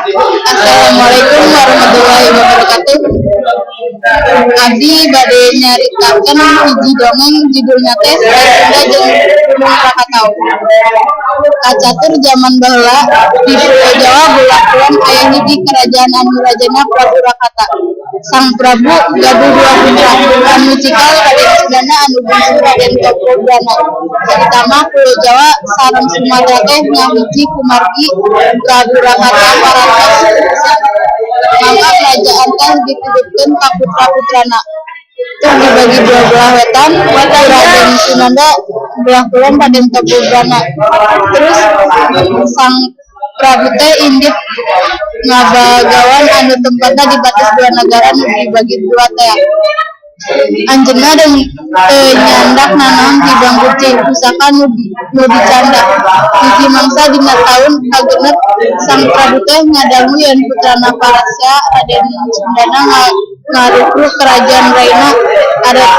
Assalamualaikum warahmatullahi wabarakatuh. Abdi bade nyaritakeun hiji dongeng, judulna teh Selat Sunda jeung Gunung Krakatau. Kacatur jaman baheula, di Pulo Jawa belah kulon aya hiji kerajaan anu rajana Prabu Rakata. Sang Prabu gaduh dua putra, anu cikal Raden Sudana, anu bungsu Raden Topobrana. Carita mah Pulo Jawa sareng Sumatra teh ngahiji kumargi Prabu Rakata parantos pisan. Mangka kerajaan teh dititipkeun ka putra-putrana. Tur dibagi dua belah wetan ku Raden Sudana, belah kulon Raden Topobrana. Terus sang Prabu teh indit ngabagawan anu tempatna di batas dua nagara nu dibagi dua tea. Anjeunna teu nyandak nanaon tibang guci pusaka nu dicandak. Hiji mangsa dina taun kagenep, sang Prabu teh ngadangu yen putrana parasea Raden Sudana ngarukruk kerajaan raina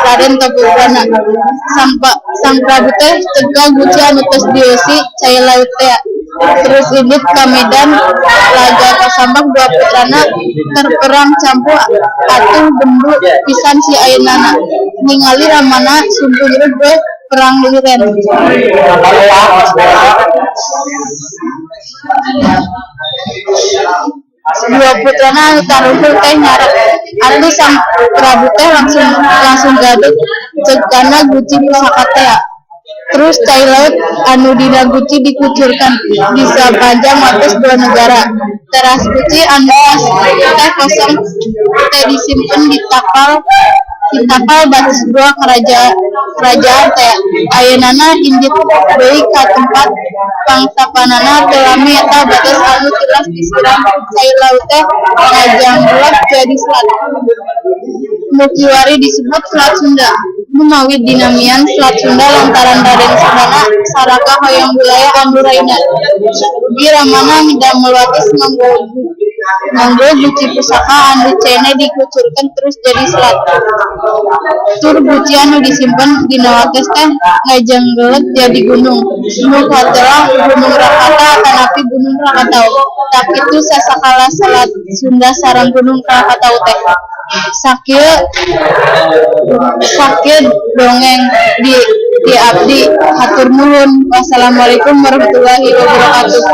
Raden Topobrana. Sang Prabu teh cegal guci anu tos dieusi cai laut tea. Terus indit ka medan laga kasambak dua putrana keur perang campuh atuh bendu pisan si ayeunana. Ningali ramana sumpu hirup we perang liren. Dua putrana anu taruhul teh nyarek. Atuh sang Prabu teh langsung gadeg ceukana guci pusaka tea. Terus cai laut anu dina guci dikucurkeun di sapanjang wates dua negara. Teras guci anu tos teh kosong teh disimpen di tapal batas dua kerajaan tea. Ayeunana indit deui ka tempat pangtapanana teu lami eta batas anu tilas disiram cai laut teh ngajanggelek jadi selat. Nu kiwari disebut Selat Sunda. Numawi dinamian Selat Sunda lantaran Raden Sudana saraka hoyong wilayah anu raina. Dugi ramana midamel wates nganggo guci pusaka anu caina dikucurkeun terus jadi selat. Tur guci anu disimpen dina wates teh ngajanggelek jadi gunung. Nu katelah Gunung Rakata atanapi Gunung Krakatau. Tah kitu sasakala Selat Sunda sareng Gunung Krakatau teh. Sakieu dongeng di abdi, hatur nuhun. Wassalamualaikum warahmatullahi wabarakatuh.